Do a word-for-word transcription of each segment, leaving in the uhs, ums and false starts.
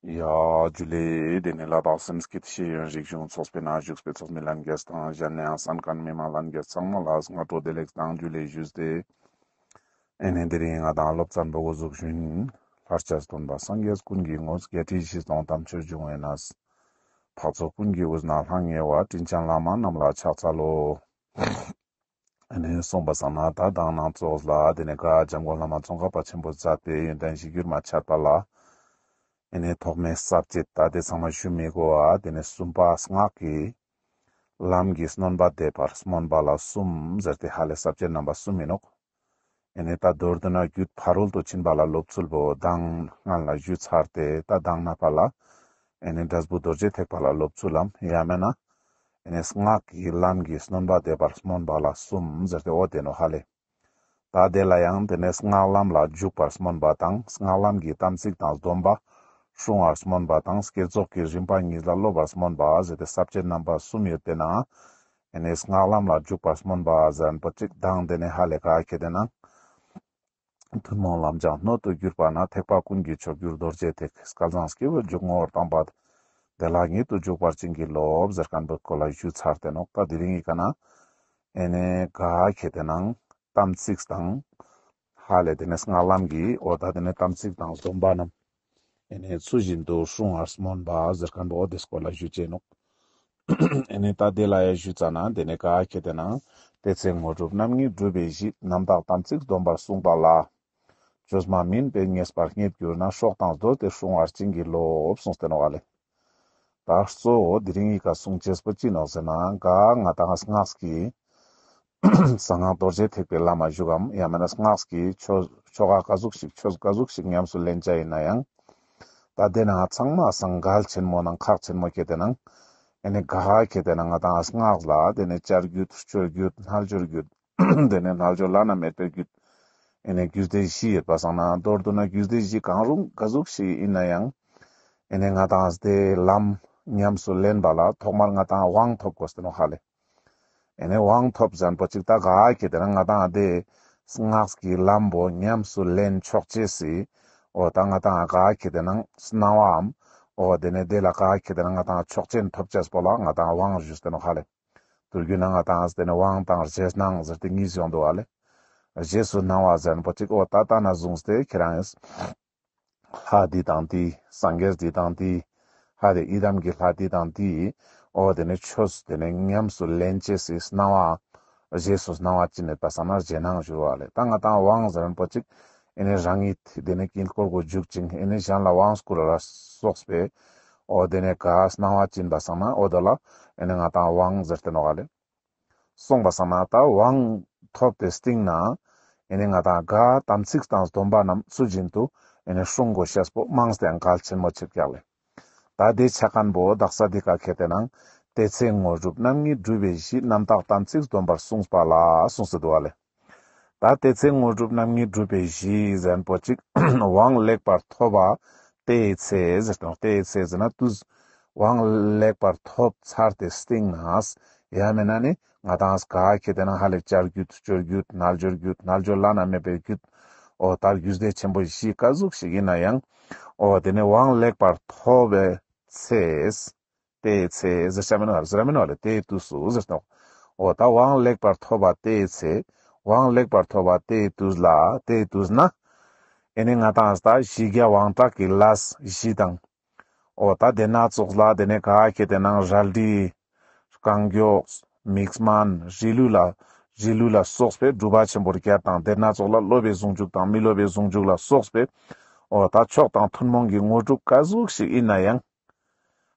ཡ་ཇུ་ལེ། དེ་ནས་ལ་དྭགས་སེམས་བསྐྱེད་ཤེས་ཡོན་རིག་གཞུང་ཚོགས་པའི་ནང་བཞུགས་པའི་ཚོགས་མི་ལྷན་རྒྱས་དང་གཞན་ཡང་གསན་མཁན་མི་མང་ལྷན་རྒྱས་ཚང་མ་ལ་སྔ་དྲོ་བདེ་ལེགས་དང་ཇུ་ལེ་ཞུས་ཏེ། ཨེ་ནས་དེ་རིང་ང་དང་སློབ་ཚན་པོ་འགོ་འཛུགས་ཞུ་ཡིན། ལྷར་བཅས་སྟོན་པ་སངས་རྒྱས་ཀུན་གྱི་ངོ་བོ། བརྒྱད་ཁྲི་བཞི་སྟོང་དམ་ཆོས་འབྱུང་བའི་གནས། འཕགས་ཚོགས་ཀུན་གྱི་དབུས་ན་ལྷང་ངེ་བ། དྲིན་ཅན་བླ་མ་རྣམས་ལ་ཕྱག་འཚལ་ལོ། ཨེ་ནས་གསུངས་པ་སང་ན་ད་དང་ནང་ཚོགས་ལ་དེ་ནས་ག་འཇམ་མགོན་བླ་མ་ཙོང་ཁ་པ་ཆེན་པོས་མཛད་པའི་ཡོན་ཏན་གཞིར་གྱུར་མ་འཆད་པ་ལ། ཨེ་ནས་ཐོག་མའི་ས་བཅད་ད་དེ་ཚང་མ་ཞུ་མི་དགོས་པ་དེ་ནས་གསུམ་པ་སྔགས་ཀྱི་ལམ་གྱི་སྣོན་པ་འདེབས་པར་སྨོན་པ་ལ་གསུམ་ཟེར་ཏེ་ཧ་ལས་ས་བཅད་རྣམ་པ་གསུམ་ཡིན་ནོག། ཨེ་ནས་ད་མདོར་བསྡུ་ན་རྒྱུད་ཕ་རོལ་ཏུ་ཕྱིན་པ་ལ་སློབ་ཚུལ་བོ་མདང་སྔན་ལ་ཞུས་ཚར་ཏེ་ད་མདང་ནངས་པ་ལ་ཨེ་ནས་འབྲས་བུ་རྡོ་རྗེ་ཐེག་པ་ལ་སློབ་ཚུལ་ལམ་ཡང་མེད་ན་ཨེ་ནས་སྔགས་ཀྱི་ལམ་གྱི་སྣོན་པ་འདེབས་པར་སྨོན་པ་ལ་གསུམ་ཟེར་ཏེ་འོ་དེ་ནོ་ཧ་ལེ། ད་དེ་ལ་ཡང་དེ་ནས་སྔགས་ལམ་ལ་འཇུག་པར་སྨོན་པ་དང་སྔགས་ལམ་གྱི་དམ་ཚིག་དང་སྡོམ་པ་སྲུང་བར་སྨོན་པ་དང་བསྐྱེད་རྫོགས་ཀྱི་རིམ་པ་གཉིས་ལ་སློབ་པར་སྨོན་པ་ཟེར་ཏེ་ས་བཅད་རྣམ་པ་གསུམ་ཡོད་པའི་ནང་ཨེ་ནས་སྔགས་ལམ་ལ་འཇུག་པར་སྨོན་པ་ཟེར་མཁན་པོ་ཅིག་དང་དེ་ནས་ཧ་ལས་ག་ཁེ་དེ་ནང་ཐུན་མོང་ལམ་སྦྱངས་སྣོད་དུ་གྱུར་པ་ན། ཐེག་པ་ཀུན་གྱི་མཆོག་གྱུར་རྡོ་རྗེ་ཐེག། སྐལ་བཟང་སྐྱེས་བུའི་འཇུག་ངོགས་དམ་པ། དེ་ལ་ཉིད་དུ་འཇུག་པར་བྱིན་གྱིས་རློབས། ཟེར་མཁན་པོའི་སྐོར་ལ་ཞུས་ཚར་ཏེ་ནོག། ད་དེ་རིང་གི་ཀ་ན་ཨེ་ནས་ག་ཁེ་དེ་ནང་དམ་ཚིག་དང་ཧ་ལས་དེ་ནས་སྔགས་ལམ་གྱི་འོ་ད་དེ་ནས་དམ་ཚིག་དང་སྡོམ་པ་རྣམས་ཨེ་ནས་ཚུལ་བཞིན་དུ་སྲུང་བར་སྨོན་པ་ཟེར་མཁན་པོ་འོ་དེ་སྐོར་ལ་ཞུ་ཅེས་ནོག། ཨེ་ནས་ད་དེ་ལ་ཡ་ཞུ་ཙ་ན་དེ་ནས་ག་ཁེ་དེ་ནང་དེ་ཚེ་དངོས་གྲུབ་རྣམ་གཉིས་སྒྲུབ་པའི་གཞི། རྣམ་དག་དམ་ཚིག་སྡོམ་པར་གསུངས་པ་ལ། བཅོས་མ་མིན་པས་ངེས་པར་རྙེད་གྱུར་ན། སྲོག་དང་བསྡོས་ཏེ་སྲུང་བར་བྱིན་གྱིས་རློབས། གསུངས་ཏེ་ནོག་ལེ། ད་གཙོ་བོ་དེ་རིང་གི་ཀ་གསུང་ཅེས་པོ་ཅི་ནོག་ཟེར་ན་ག་ང་དང་སྔགས་ཀྱི་གསང་སྔགས་རྡོ་རྗེ་ཐེག་པའི་ལམ་ལ་ཞུགས་གམ་ཡང་མེད་ན་སྔགས་ཀྱི་ཆོ་ཆོ་ག་ག་ཟུག་ཞིག་ཆོས་ག་ཟུག་ཞིག་ཉམས་སུ་ལེན་ཅེས་ཡིན་ན་ཡང་། ད་དེ་ནང་ཚང་མ་སང་གལ་ཆེན་མོ་ནང་ཁག་ཆེན་མོ་ཁེ་དེ་ནང་ཨེ་ནས་ག་ཁེ་དེ་ནང་ང་དང་སྔགས་ལ་དེ་ནས་བྱ་རྒྱུད་སྤྱོད་རྒྱུད་རྣལ་འབྱོར་རྒྱུད། དེ་ནས་རྣལ་འབྱོར་བླ་ན་མེད་པའི་རྒྱུད། ཨེ་ནས་རྒྱུད་སྡེ་བཞི་ཡོད་པ་སང་ན་མདོར་བསྡུ་ན་རྒྱུད་སྡེ་བཞི་གང་རུང་ག་ཟུག་ཞིག་ཡིན་ན་ཡང་། ཨེ་ནས་ང་དང་དེ་ལམ་ཉམས་སུ་ལེན་པ་ལ་ཐོག་མར་ང་དང་དབང་ཐོབ་དགོས་ཏེ་ནོག་ཧ་ལེ། ཨེ་ནས་དབང་ཐོབ་ཟེར་མཁན་པོ་ཅིག་ད་ག་ཁེ་དེ་ནང་ང་དང་དེ་སྔགས་ཀྱི་ལམ་པོ་ཉམས་སུ་ལེན་ཆོག་ཅེས་སི་འོ་ད་ང་དང་ག་ཁེ་དེ་ནང་གནང་བའམ་འོ་དེ་ནས་དེ་ལ་ག་ཁེ་དེ་ནང་ང་དང་ཆོག་མཆན་ཐོབ་ཅེས་པོ་ལ་ང་དང་དབང་ཞུས་ཏེ་ནོག་ཧ་ལེ། དུས་རྒྱུན་ན་ང་དང་དེ་ནས་དབང་དང་རྗེས་གནང་ཟེར་ཏེ་གཉིས་ཡོང་འདུག་ཨ་ལེ། རྗེས་སུ་གནང་བ་ཟེར་མཁན་པོ་ཅིག་འོ་ད་ལྟ་ན་བཟུང་སྟེ་ཁྱེད་རང་ལྷ་འདི་དང་འདི་སངས་རྒྱས་འདི་དང་འདི་ཧ་དེ་ཡི་དམ་གྱི་ལྷ་འདི་དང་འདི་འོ་དེ་ནས་ཆོས་དེ་ནས་ཉམས་སུ་ལེན་ཅེས་སི་གནང་བ་རྗེས་སུ་གནང་བ་ཅི་ནས་པ་སང་ན་རྗེས་གནང་ཞུ་བ་ལེ། ད་ང་དང་དབང་ཟེར་མཁན་པོ་ཅིག་ཨེ་ནས་རང་ཉིད་དེ་ནས་དཀྱིལ་འཁོར་གོ་འཇུག་ཅིང་ཨེ་ནས་གཞན་ལ་དབང་བསྐུར་ལ་སོགས་པའི་འོ་དེ་ནས་ག་གནང་བ་ཅི་ནས་པ་སང་ན་འོ་དོ་ལ་ཨེ་ནས་ང་དང་དབང་ཟེར་ཏེ་ནོག་ལེ། གསུངས་པ་སང་ན་ད་དབང་ཐོབ་སྟེ་སྟིང་ན་ཨེ་ནས་ང་དང་ག་དམ་ཚིག་དང་སྡོམ་པ་རྣམས་ཚུལ་བཞིན་དུ་ཨེ་ནས་སྲུང་དགོས་ཤེས་པོ་མང་སྟེ་ཡང་གལ་ཆེན་མོ་ཆེ་ཀྱག་ལེ། ད་དེ་ཆ་མཁན་པོ་དག་ས་འདི་ཀ་ཁེ་དེ་ནང་དེ་ཚེ་དངོས་གྲུབ་རྣམ་གཉིས་སྒྲུབ་པའི་གཞི། རྣམ་དག་དམ་ཚིག་སྡོམ་པར་གསུངས་པ་ལ་གསུངས་སེ་འདུག་ལེ། ད་དེ་ཚེ་དངོས་གྲུབ་རྣམ་གཉིས་སྒྲུབ་པའི་གཞི་ཟེར་མཁན་པོ་ཅིག་དབང་ལེགས་པར་ཐོབ་པ་དེའི་ཚེ་ཟེར་དང་དེའི་ཚེ་ཟེར་ན་དུས་དབང་ལེགས་པར་ཐོབ་ཚར་ཏེ་སྟིང་ནས་ཡང་མེད་ན་ནི་ང་དང་ག་ཁེ་དེ་ནང་ཧ་ལས་བྱ་རྒྱུད་སྤྱོད་རྒྱུད་རྣལ་འབྱོར་རྒྱུད་རྣལ་འབྱོར་བླ་ན་མེད་པའི་རྒྱུད་འོ་ད་རྒྱུད་སྡེ་ཆེན་པོ་བཞི་ག་ཟུག་ཞིག་ཡིན་ན་ཡང་འོ་དེ་ནས་དབང་ལེགས་པར་ཐོབ་པའི་ཚེ། དེའི་ཚེ་ཟེར་ཆ་མེད་ནོག་ཟེར་མེད་ནོག་ལེ། དེའི་དུས་སུ་ཟེར་ཏེ་ནོག། འོ་ད་དབང་ལེགས་པར་ཐོབ་པ་དེའི་ཚེ། དབང་ལེགས་པར་ཐོབ་པ་དེའི་དུས་ལ་དེའི་དུས་ན། ཨེ་ནི་ང་དང་ད་བཞི་བརྒྱ་དབང་དྲག་གི་ལས་བཞི་དང་། འོ་ད་དེ་སྣ་ཚོགས་ལ་དེ་ནས་ག་ཁེ་དེ་ནང་རལ་གྲི། རྐང་མགྱོགས། མིག་སྨན། རིལ་བུ་ལ། རིལ་བུ་ལ་སོགས་པའི་སྒྲུབ་པ་ཆེན་པོ་བརྒྱད་དང་དེ་སྣ་ཚོགས་ལ་སློབ་པའི་ཟུང་འཇུག་དང་མི་སློབ་པའི་ཟུང་འཇུག་ལ་སོགས་པའི། འོ་ད་མཆོག་དང་ཐུན་མོང་གི་དངོས་གྲུབ་ག་ཟུག་ཞིག་ཡིན་ན་ཡང་།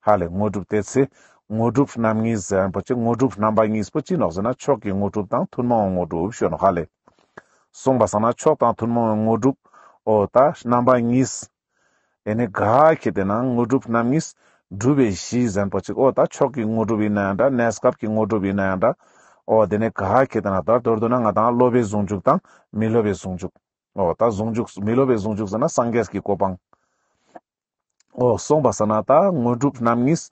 ཧ་ལས་དངོས་གྲུབ་དེ་ཚེ་དངོས་གྲུབ་རྣམ་གཉིས་ཟེར་མཁན་པོ་ཅིག་དངོས་གྲུབ་རྣམ་པ་གཉིས་པོ་ཅི་ནོག་ཟེར་ན་མཆོག་གི་དངོས་གྲུབ་དང་ཐུན་མོང་གི་དངོས་གྲུབ་ཞུ་ནོག་ཧ་ལས། གསུངས་པ་སང་ན་མཆོག་དང་ཐུན་མོང་གི་དངོས་གྲུབ་འོ་ད་རྣམ་པ་གཉིས། ཨེ་ནི་ག་ཁེ་དེ་ནང་དངོས་གྲུབ་རྣམ་གཉིས་སྒྲུབ་པའི་གཞི་ཟེར་མཁན་པོ་ཅིག་འོ་ད་མཆོག་གི་དངོས་གྲུབ་ཡིན་ན་ཡང་འདྲ་གནས་སྐབས་ཀྱི་དངོས་གྲུབ་ཡིན་ན་ཡང་འདྲ། འོ་དེ་ནས་ག་ཁེ་དེ་ནང་ད་མདོར་བསྡུ་ན་ང་དང་སློབ་པའི་ཟུང་འཇུག་དང་མི་སློབ་པའི་ཟུང་འཇུག། འོ་ད་ཟུང་འཇུག་མི་སློབ་པའི་ཟུང་འཇུག་ཟེར་ན་སངས་རྒྱས་ཀྱི་གོ་འཕང་། འོ་གསུངས་པ་སང་ན་ད་དངོས་གྲུབ་རྣམ་གཉིས་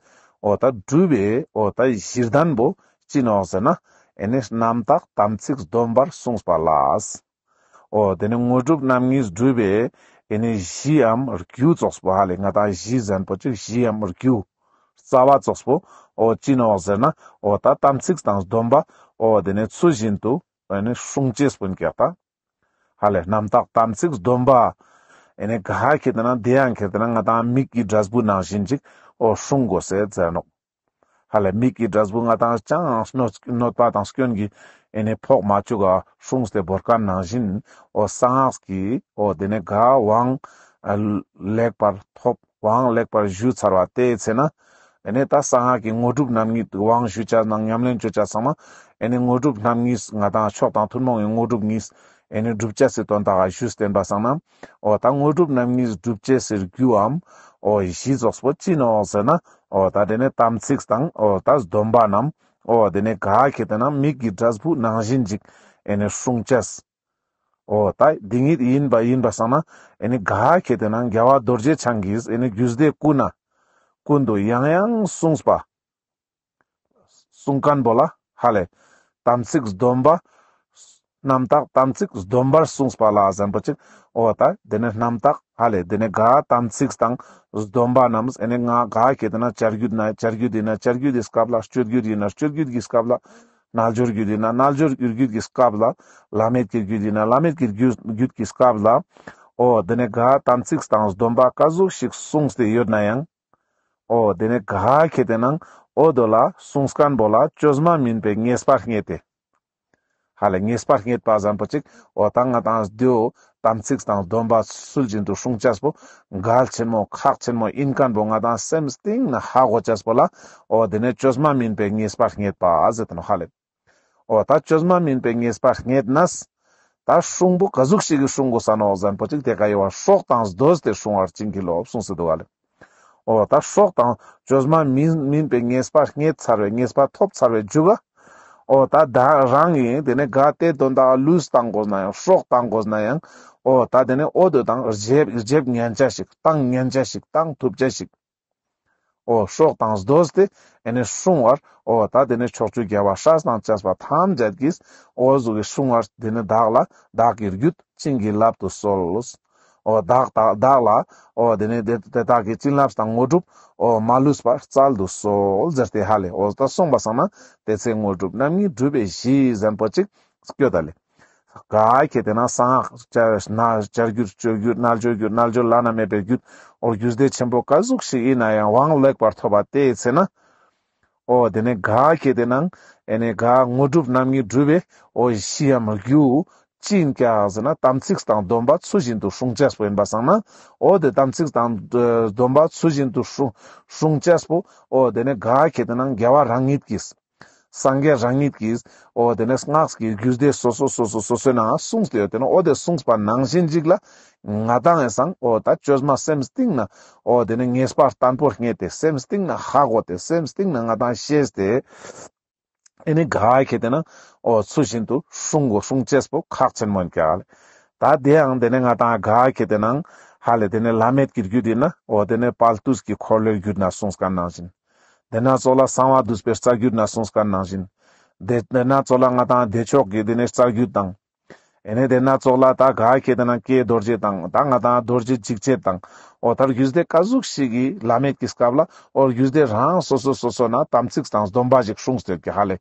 འོ་ད་སྒྲུབ་པའི་འོ་ད་གཞི་རྟེན་པོ་ཅི་ནོག་ཟེར་ན་ཨེ་ནི་རྣམ་དག་དམ་ཚིག་སྡོམ་པར་གསུངས་པ་ལ། འོ་དེ་ནི་དངོས་གྲུབ་རྣམ་གཉིས་སྒྲུབ་པའི་ ཨེ་ནེ་གཞིའམ་རྒྱུ་ཙོགས་པོ་ཧ་ལེ། ང་ཏང་གཞི་ཟེར་ཁན་པོ་ཅིག་གཞིའམ་རྒྱུ་རྩ་བ་ཙོགས་པོ་འོ་ཅི་ནོག་ཟེར་ན་འོ་ད་དམ་ཚིག་དང་སྡོམ་པ་འོ་དེ་ནེ་ཚུལ་བཞིན་དུ་ཨེ་ནེ་སྲུང་ཅེས་པོ་ཨིན་ཀྱག་ད། ཧ་ལེ་རྣམ་དག་དམ་ཚིག་སྡོམ་པ། ཨེ་ནེ་ག་ཁེ་ཏེ་ན་དེ་ཡང་ཁེ་ཏེ་ན་ང་ཏང་མིག་གི་འབྲས་བུ་ནང་བཞིན་ཅིག་འོ་སྲུང་དགོས་ཟེར་ནོག། ཧ་ལེ་མིག་གི་འབྲས་བུ་ང་ཏང་ཅང་གནོད་གནོད་པ་དང་སྐྱོན་གྱི་ཨེ་ནེ་ཕོག་མ་བཅུག་ག་སྲུངས་ཏེ་བོར་ཁན་ནང་བཞིན་འོ་གསང་སྔགས་ཀྱི་འོ་དེ་ནེ་ག་དབང་ལེགས་པར་ཐོབ། དབང་ལེགས་པར་ཞུ་ཚར་བ་དེའི་ཚེ་ན། ཨེ་ནེ་ད་གསང་སྔགས་ཀྱི་དངོས་གྲུབ་རྣམ་གཉིས་དབང་ཞུ་ཅེས་དང་ཉམས་ལེན་ཅོ་ཅེས་ཚང་མ། ཨེ་ནེ་དངོས་གྲུབ་རྣམ་གཉིས་ང་ཏང་མཆོག་དང་ཐུན་མོང་གི་དངོས་གྲུབ་གཉིས། ཨེ་ནེ་སྒྲུབ་ཅེས་སི་དོན་དག་ག་ཞུས་བསྟན་པ་སང་ན། འོ་ད་དངོས་གྲུབ་རྣམ་གཉིས་སྒྲུབ་ཅེས་སི་རྒྱུའམ། འོ་གཞི་ཙོགས་པོ་ཅི་ནོག་ཟེར་ན། འོ་ད་དེ་ནེ་དམ་ཚིག་དང་འོ་ད་སྡོམ་པ་རྣམས། འོ་དེ་ནེ་ག་ཁེ་ཏེ་ན་མིག་གི་འབྲས་བུ་ནང་བཞིན་ཅིག་ཨེ་ནེ་སྲུང་ཅེས། འོ་ད་འདི་ཉིད་ཡིན་པ་ཡིན་པ་སང་ན། ཨེ་ནེ་ག་ཁེ་ཏེ་ན་རྒྱལ་བ་རྡོ་རྗེ་འཆང་གིས་ཨེ་ནེ་རྒྱུད་སྡེ་ཀུན་ན་ཀུན་ཏུ་ཡང་ཡང་གསུངས་པ། གསུང་ཁན་པོ་ལ་ཧ་ལེ། དམ་ཚིག་སྡོམ་པ། རྣམ་དག་དམ་ཚིག་སྡོམ་པར་གསུངས་པ་ལ་ཟེར་ཁན་པོ་ཅིག་འོ་ད་དེ་ནེ་རྣམ་དག་ཧ་ལེ་དེ་ནེ་ག་དམ་ཚིག་དང་སྡོམ་པ་རྣམས་ཨེ་ནེ་ང་ག་ཁེ་ཏེ་ན་བྱ་རྒྱུད་ན་བྱ་རྒྱུད་ཡིན་ན་བྱ་རྒྱུད་ཀྱི་སྐབས་ལ། སྤྱོད་རྒྱུད་ཡིན་ན་སྤྱོད་རྒྱུད་ཀྱི་སྐབས་ལ། རྣལ་འབྱོར་རྒྱུད་ཡིན་ན་རྣལ་འབྱོར་རྒྱུད་ཀྱི་སྐབས་ལ། བླ་མེད་ཀྱི་རྒྱུད་ཡིན་ན་བླ་མེད་ཀྱི་རྒྱུད་རྒྱུད་ཀྱི་སྐབས་ལ། འོ་དེ་ནེ་ག་དམ་ཚིག་དང་སྡོམ་པ་ག་ཟུག་ཞིག་གསུངས་ཏེ་ཡོད་ན་ཡང་། འོ་དེ་ནེ་ག་ཁེ་ཏེ་ན་འོ་དོ་ལ་གསུངས་ཁན་པོ་ལ་བཅོས་མ་མིན་པའི་ངེས་པ་རྙེད་དེ། ཧ་ལེ་ངེས་པ་རྙེད་པ་ཟེར་ཁན་པོ་ཅིག་འོ་ད་ང་ཏང་དེའོ་དམ་ཚིག་དང་སྡོམ་པ་ཚུལ་བཞིན་དུ་སྲུང་ཅེས་པོ་གལ་ཆེན་མོ་ཁག་ཆེན་མོ་ཡིན་ཁན་པོ་ང་ཏང་སེམས་གཏིང་ན་ཧ་གོ་ཅེས་པོ་ལ། འོ་དེ་ནེ་བཅོས་མ་མིན་པའི་ངེས་པ་རྙེད་པ་ཟེར་ཏེ་ནོག་ཧ་ལེ། འོ་ད་བཅོས་མ་མིན་པའི་ངེས་པ་རྙེད་ནས། ད་སྲུང་པོ་ག་ཟུག་ཞིག་གི་སྲུང་དགོས་ས་ནོག་ཟེར་ཁན་པོ་ཅིག་དེ་ཀ་ཡོད་པ་སྲོག་དང་བསྡོས་ཏེ་སྲུང་བར་བྱིན་གྱིས་རློབས་གསུངས་སེ་འདུག་ཧ་ལེ། འོ་ད་སྲོག་དང་བཅོས་མ་མིན་མིན་པའི་ངེས་པ་རྙེད་ཚར་བའི་ངེས་པ་ཐོབ་ཚར་བའི་མཇུག་ག་འོ་ད་ད་རང་གི་དེ་ནེ་ག་དེ་དོན་དག་ལུས་བཏང་དགོས་ན་ཡང་སྲོག་བཏང་དགོས་ན་ཡང་། འོ་ད་དེ་ནེ་འོ་དོ་དང་རྗེབ་རྗེབ་ཉན་ཆ་ཞིག་བཏང་ཉན་ཆ་ཞིག་བཏང་ཐུབ་ཆ་ཞིག་འོ་སྲོག་དང་བསྡོས་ཏེ་ཨེ་ནེ་སྲུང་བར། འོ་ད་དེ་ནེ་ཕྱོགས་བཅུའི་རྒྱལ་བ་སྲས་དང་བཅས་པ་ཐམས་ཅད་ཀྱིས་འོ་ཟུག་གི་སྲུང་བར་དེ་ནེ་བདག་ལ་བདག་གི་རྒྱུད་བྱིན་གྱིས་བརླབ་ཏུ་གསོལ། འོ་བདག་དང་བདག་ལ་འོ་དེ་ནེ་དེ་དེ་དག་གི་བྱིན་རླབས་དང་དངོས་གྲུབ་འོ་མ་ལུས་པར་སྩལ་དུ་གསོལ་ཟེར་ཏེ་ཧ་ལེ། འོ་ད་གསུངས་པ་སང་ན་དེ་ཚེ་དངོས་གྲུབ་རྣམ་གཉིས་འགྲུབ་པའི་གཞི་ཟེར་ཁན་པོ་ཅིག་སྐྱོད་ད་ལེ། ག་ཁེ་ཏེ་ན་གསང་སྔགས་བྱ་ན་བྱ་རྒྱུད་སྤྱོད་རྒྱུད་རྣལ་འབྱོར་རྒྱུད་རྣལ་འབྱོར་བླ་ན་མེད་པའི་རྒྱུད་འོ་རྒྱུད་སྡེ་ཆེན་པོ་ག་ཟུག་ཞིག་ཡིན་ན་ཡང་དབང་ལེགས་པར་ཐོབ་པ་དེའི་ཚེ་ན། འོ་དེ་ནེ་ག་ཁེ་ཏེ་ན་ཨེ་ནེ་ག་དངོས་གྲུབ་རྣམ་གཉིས་འགྲུབ་པའི་འོ་གཞིའམ་རྒྱུ་ཅི་ཡིན་ཀྱག་ཟེར་ན་དམ་ཚིག་དང་སྡོམ་པ་ཚུལ་བཞིན་དུ་སྲུང་ཅེས་པོ་ཡིན་པ་སང་ན། འོ་དེ་དམ་ཚིག་དང་སྡོམ་པ་ཚུལ་བཞིན་དུ་སྲུང་སྲུང་ཅེས་པོ་འོ་དེ་ནེ་ག་ཁེ་ཏེ་ན་རྒྱལ་བ་རང་ཉིད་ཀྱིས། སངས་རྒྱས་རང་ཉིད་ཀྱིས་འོ་དེ་ནེ་སྔགས་ཀྱི་རྒྱུད་སྡེ་སོ་སོ་སོ་སོ་སོ་སོའི་ནང་གསུངས་ཏེ་ཡོད་དེ་ནོག་འོ་དེ་གསུངས་པ་ནང་བཞིན་ཅིག་ལ་ང་ཏང་ཡང་སང་འོ་ད་བཅོས་མ་སེམས་གཏིང་ན་འོ་དེ་ནེ་ངེས་པ་བརྟན་པོ་རྙེད་དེ་སེམས་གཏིང་ན་ཧ་གོ་སྟེ་སེམས་གཏིང་ན་ང་ཏང་ཤེས་ཏེ་ཨེ་ནེ་ག་ཁེ་ཏེ་ན་འོ་ཚུལ་བཞིན་དུ་སྲུང་དགོས་སྲུང་ཅེས་པོ་ཁག་ཆེན་མོ་ཡིན་ཀྱག་ལེ། ད་དེ་ཡང་དེ་ནེ་ང་ཏང་ག་ཁེ་ཏེ་ན་ཧ་ལེ་དེ་ནེ་བླ་མེད་ཀྱི་རྒྱུད་ཡིན་ན་འོ་དེ་ནེ་དཔལ་དུས་ཀྱི་འཁོར་ལོའི་རྒྱུད་ན་གསུངས་ཁན་ནང་བཞིན། དེ་ན་ཙོགས་ལ་གསང་བ་འདུས་པའི་རྩ་རྒྱུད་ན་གསུངས་ཁན་ནང་བཞིན། དེ་དེ་ན་ཙོགས་ལ་ང་ཏང་བདེ་མཆོག་གི་དེ་ནེ་རྩ་རྒྱུད་དང་། ཨེ་ནེ་དེ་ན་ཙོགས་ལ་ད་ག་ཁེ་ཏེ་ན་ཀྱེ་རྡོ་རྗེ་དང་ད་ང་ཏང་རྡོ་རྗེ་འཇིགས་བྱེད་དང་། འོ་ད་རྒྱུད་སྡེ་ག་ཟུག་ཞིག་གི་བླ་མེད་ཀྱི་སྐབས་ལ་འོ་རྒྱུད་སྡེ་རང་སོ་སོ་སོ་སོ་ན་དམ་ཚིག་དང་སྡོམ་པ་ཞིག་སྲུངས་ཏེ་ཡོད་ཀྱག་ཧ་ལེ།